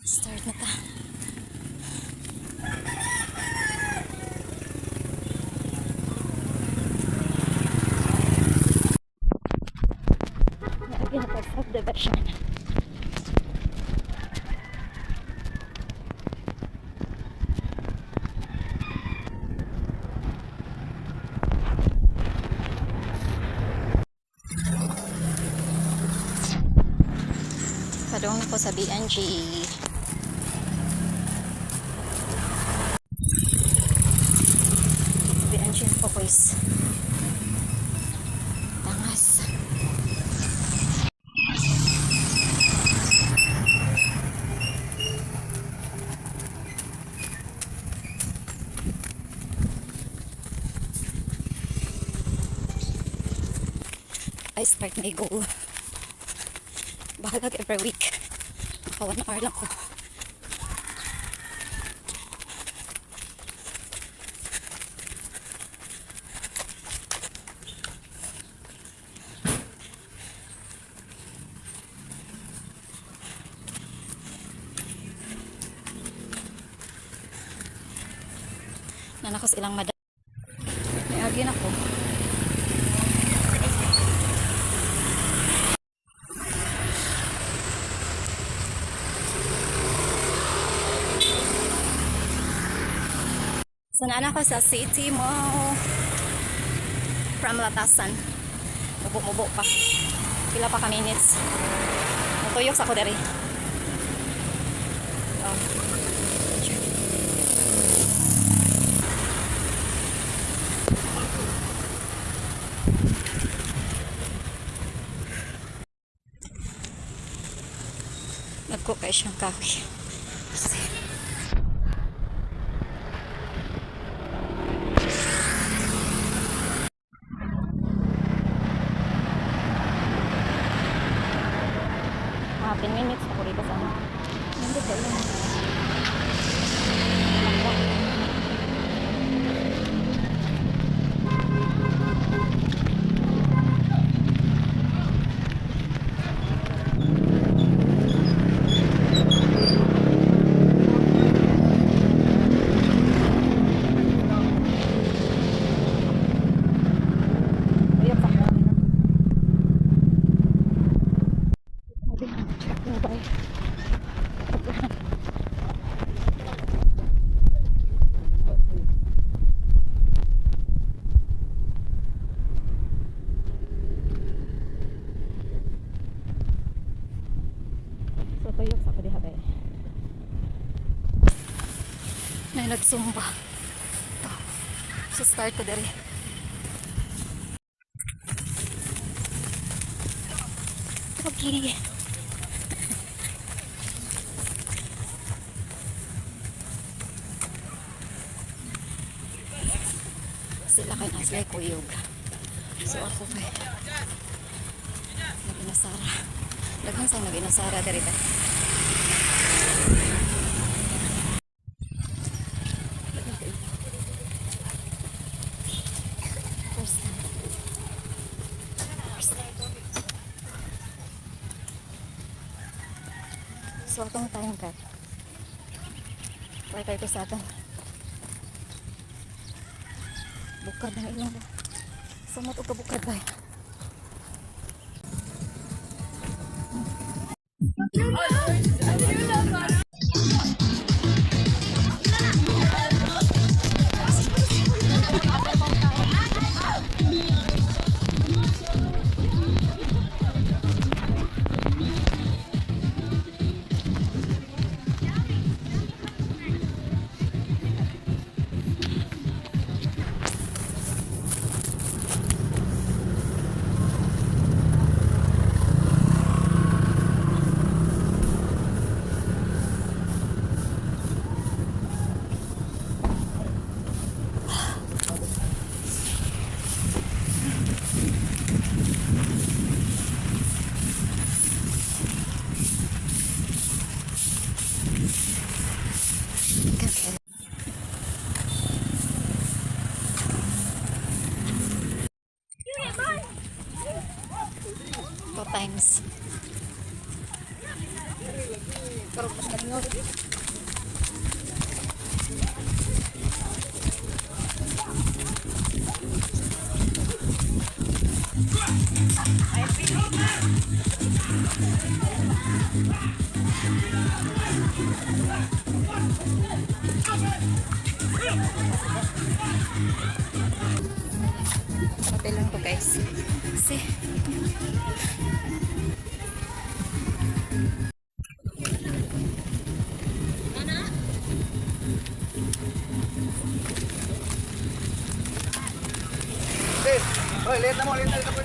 Start na ta. Pinatag subdivision. Padong ko sa BNG. BNG po guys. Tangas. I start my goal. Bahalag every week. Naka 1 hour lang ko. Nanakos ilang madam. May agin ako. Sanaan ako sa City Mall from Latasan. Mubo-mubo pa. Pila pa ka minutes. Natuyok sa ako dari. Oh. Nagko kayo siyang kahoy. Mga 10 minutes ako dito sa ano. Hindi ka yun. Tuyok sa kadiha bay. May nagsumba. Ito. So start ko dere. Okay. Sila kayo naslay kuyog. So ako kay naginasara. Daghang sang naginasara dere ba? So atong time card. Wala tayo sa atong bukad ng ilong. Sumot o kabukad ba? Times. Hotel lang to guys. See? Oy, late na mo, late na po.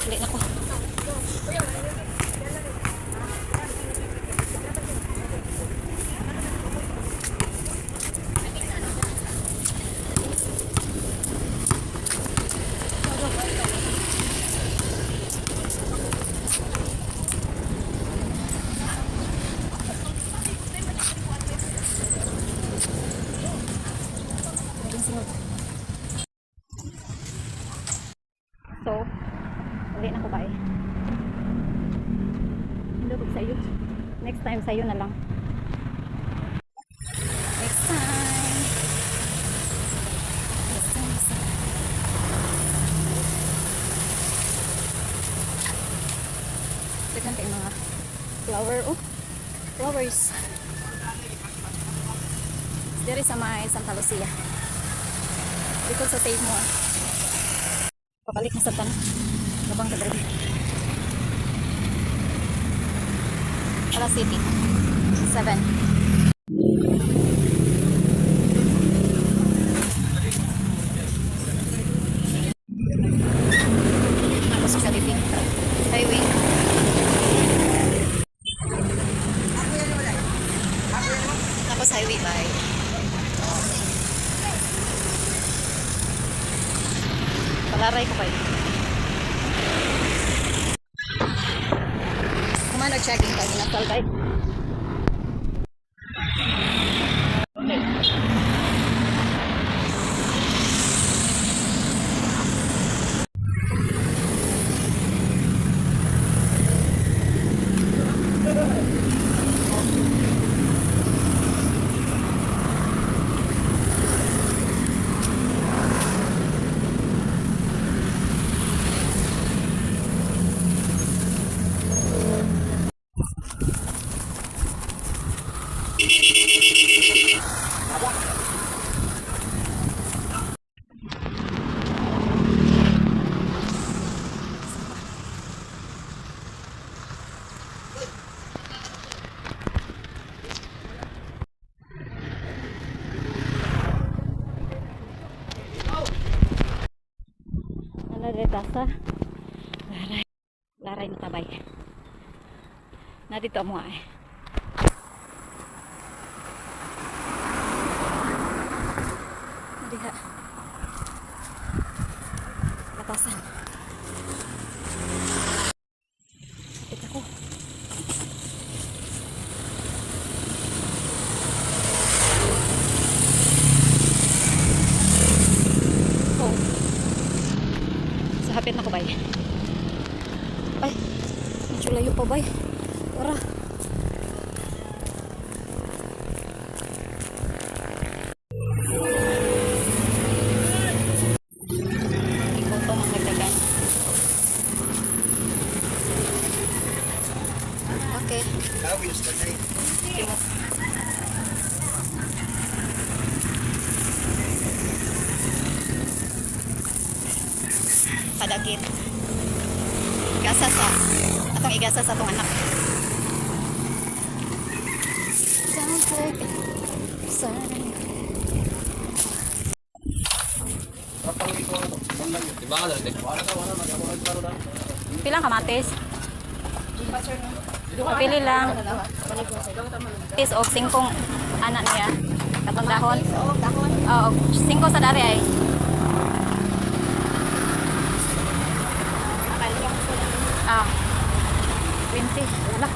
Late na ko. So, uwi na ko ba eh. Hindi ko sa'yo. Next time sa'yo na lang. Next time. Next time. Tignan kayo mga flower. Oh, flowers. Dito sa may Santa Lucia. Dito sa save mo. Pabalik na sa tan. Gabang kadali. Alas City. 7. Tapos sa Living Highway. Tapos highway by. Palaray ko kayo. Kumano checking tayo ng talbay. Dasa laray na tabay na dito mo eh Timos. Padagit. Igasa sa atong igasa sa atong anak. Sounds like sun. Pilang kamatis? Pili lang. Is og 5 anak niya. Katong dahon. Oo, 5 sa dari ay. Ah. 20. Wala.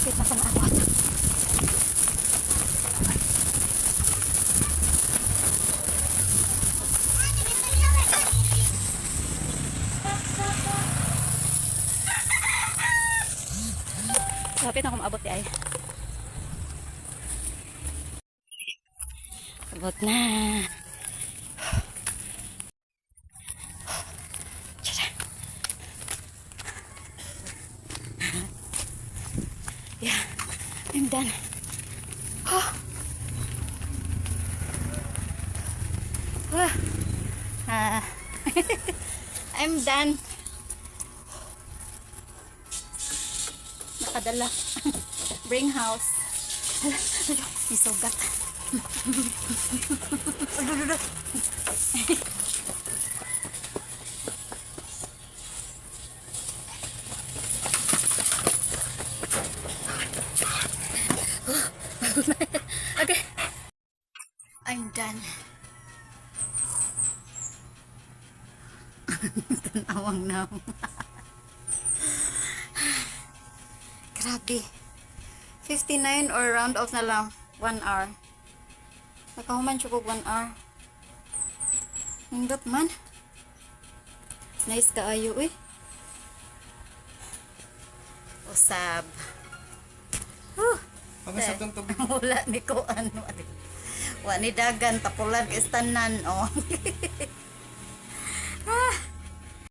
Kapit na sa maawat. Kapit na kung maabot di ay. Abot na. Tara. Yeah, I'm done. Oh. Ah. I'm done. Nakadala. Bring house. May sugat. Okay. I'm done. Tanawang na. Grabe. 59 or round off na lang. 1 hour. Nakahuman siya ko 1 hour. Nindot man. Nice kaayo eh. Usab. Pagasap ng tubig. Wala ni ko ano. Wa ni dagan tapulan istanan oh.